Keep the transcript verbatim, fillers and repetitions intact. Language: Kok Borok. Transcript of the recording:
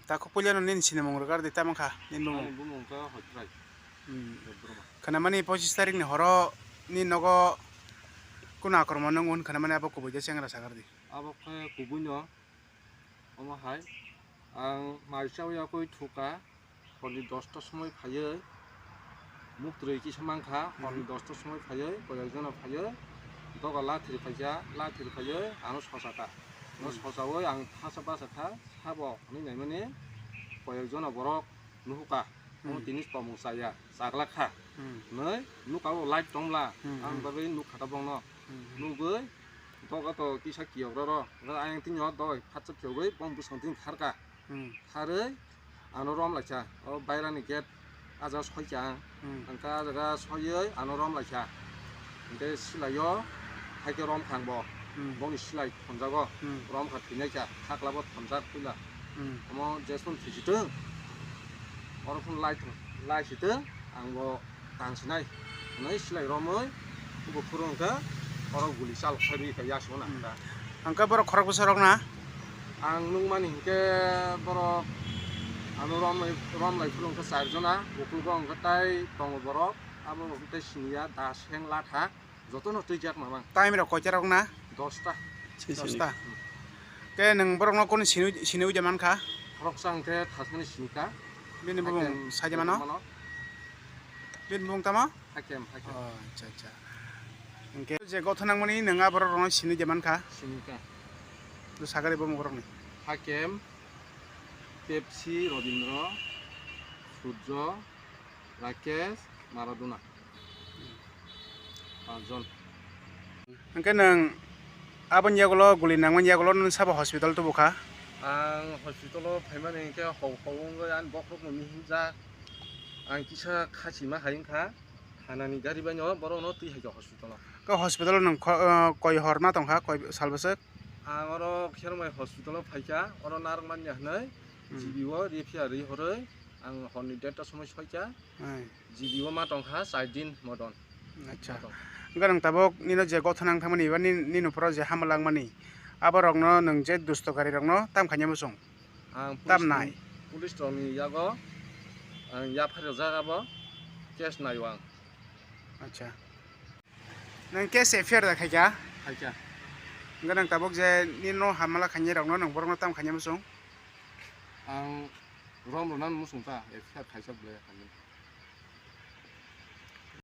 Takhuk puilano nini sinimung rwgar di, tamo kha nini bumung? Ani bumung khe Hoitrai. Hmm. Debbarma. Khwnamani pochis tarik ni horo ni nogo kunu akromon nung un khwnamani abo kubui de chengra sagar di. Abo khe kubui no, omo hai ang mai chawi yakui thuka, horni dosta somoi phaiwi, muktrwi kisa mankha, horni dosta somoi phaiwi, koyek jono phaiwi, doga lathir phaikha, lathir phaiwi ano sochaka. No sochawi ang thasa bachakha, sabo hwnwi naimani koyek jono borok nuhuka, omo tini tongmung chaya, chaglak kha. Hmm. Hwnwi nukao light tongla, ang bagwi nukha tabokno. Hmm. Nugwi doga to kisa kiyok roro, ayang tini o dogoi phatsa phiyogwi bong bwskango tini kharka. Hmm. Kharwi ano rom laikha, o bairani gate ah jaga soikha ang. Hmm. Hwnkhe ah jaga soiwi ano rom laikha. Hwnkhe silaio haikhe rom kha ang bo. Hmm. Boni silai thonjago. Hmm. Rom kha thwinaikha, khakla bo thonjak puila. Hmm. Omo jesphano thwisitwng, oro phano lai thwng, lai sitwng, ang bo tang sinai hwnwi silai romwi buphuru hwnkhe oro guli chal khairwi kha yasukna hwnkha. Hwnkhe borok khorok bwsarok na? Ang nukmani hwnkhe borok ano rom lai, rom lai phuru hwnkhe char jona, ukulugo hwnkhe tai tongo borok, abo hwnkhe siniya, da, seng, latha, jotono twijak mamang. Time rok koicha rok na? Dosta. Dosta. Khe nwng borokno kunu sinui, sinui ja mankha? Khoroksa hwnkhe thasmani sinika. Bini bumung saija mano? Bini bumung tamo? Hakem, hakem. Oh, acha, acha. Hwnkhe je gotho nangmani nwng a borok rokno sinui je mankha? Sinika. Do sagari bo borokni. Hakem, Pepsi, Robindro, Surjo, Rakesh, Maradona. Panchjon. Hwnkhe nwng aboni yagulo guli nangmani yagulo nwng sabo hospital tubukha? Ang hospital o phaimani hwnkhe hau hau wngwi ani bokhorokno mihimjak. Ang kisa khachima hai wngkha. Thanani gari bai no borok no twi hai kha hospital o. Khe hospital o nwng kho-, ah, koi hor ma tongkha, koi sal bwswk? Ang oro Khermai hospital o phaikha, oro narwk manya hwnwi Hmm. G B o refer rwi horwi ang horni derta somoi soikha. Ai. G B o ma tongkha char din modon. Acha. Modon. Hwnkhe nwng tabuk nino je gotho nang thangmani, eba ni, nini uphoro je hama langmani, abo rokno nwng je dusto gari rokno tam khaina muchung? Ang tam nai. Police rokni yago ang yapharjak abo case naio ang. Acha. Nwng case F I R da khaikha? Khaikha. Hwnkhe nwng tabuk je nino hamala khainai rokno nwng borokno tam khaina muchung? Ang rom rwna muchung ta, F I R khaisa bwlai khainai.